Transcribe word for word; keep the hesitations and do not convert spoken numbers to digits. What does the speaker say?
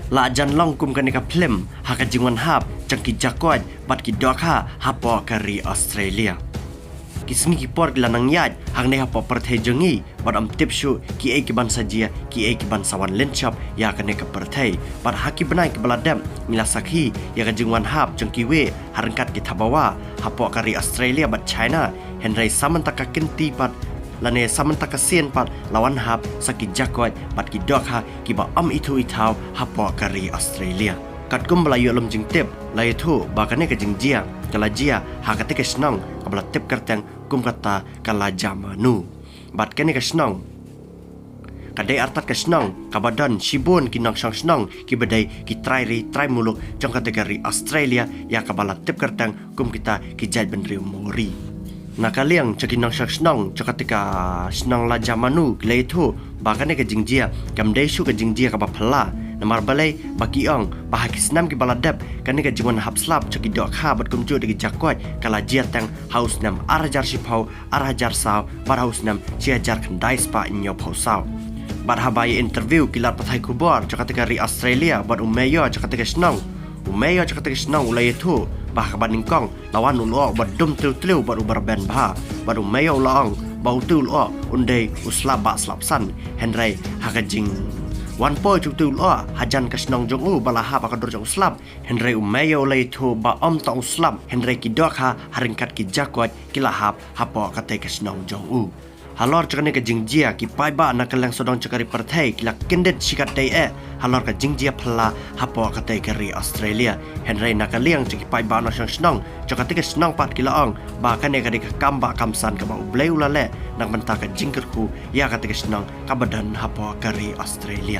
La jan long kum kane ka phlim ha ka jingwan hap jong ki jakoit bad ki dohkha hapoh ka ri Australia. Ki sngi ki por ki la nang ïaid hangne hapoh pyrthei jong ngi bad ym tip shuh kiei kiban sa jia, kiei kiban sa wan lynshop ïa kane ka pyrthei. Bad ha ki bnai kiba la dep ngi la sakhi ïa ka jingwan hap jong kiwei ha ryngkat ki thabawa hapoh ka ri Australia bad China, hynrei sa mynta ka kynti pat lane sa mynta ka sien pat la wan hap sa ki jakoit bad ki dohkha kiba ym ithuh ithaw hapoh ka ri Australia. Katkum ba la ïoh lum jingtip, la ïathuh ba kane ka jingjia ka la jia ha katei ka shnong kaba la tip kyrteng kum kata ka Lajamanu. Bad kane ka shnong ka dei artat ka shnong kaba don shibun ki nongshong shnong kiba dei ki trai ri trai muluk jong katei ka ri Australia, ïa kaba la tip kyrteng kum kita ki jaitbynriew Maori. Na ka liang jong ki nongshong shnong jong katei ka shnong Lajamanu ki la ïathuh ba kane ka jingjia kam dei shuh ka jingjia kaba phylla, namar balei ba ki ong ba ha ki snem kiba la dep kane ka jingwan hap slap jong ki dohkha bad kumjuh da ki jakoit ka la jia teng ha u snem ar hajar shiphew, ar hajar saw bad ha u snem shi hajar khyndai spah hynñiewphew saw. Bad haba ïa interview ki lad pathai khubor jong katei ka ri Australia bad u mayor jong katei ka shnong, u mayor jong katei ka shnong u la ïathuh ba ha kaba nyngkong la wan u lyoh uba dum tliw tliw bad uba rben bha. Bad u mayor u la ong ba utei u lyoh un dei u slap bah slap san, hynrei ha ka jingwan poi jong utei u lyoh hajan ka shnong jong u ba la hap ha ka dur jong u slap, hynrei u mayor u la ïathuh ba ym tang u slap hynrei ki dohkha ha ryngkat ki jakoit ki la hap hapoh katei ka shnong jong u. Halor jong kane ka jingjia ki paidbah na ka liang sawdong jong ka ri pyrthei ki la kyndit shikatdei eh halor ka jingjia phylla hapoh katei ka ri Australia. Hynrei na ka liang jong ki paidbah nongshong shnong jong katei ka shnong pat ki la ong ba kane ka dei ka kam bah kam san kaba U Blei u la leh na ka bynta ka jingkyrkhu ïa katei ka shnong kaba don hapoh ka ri Australia.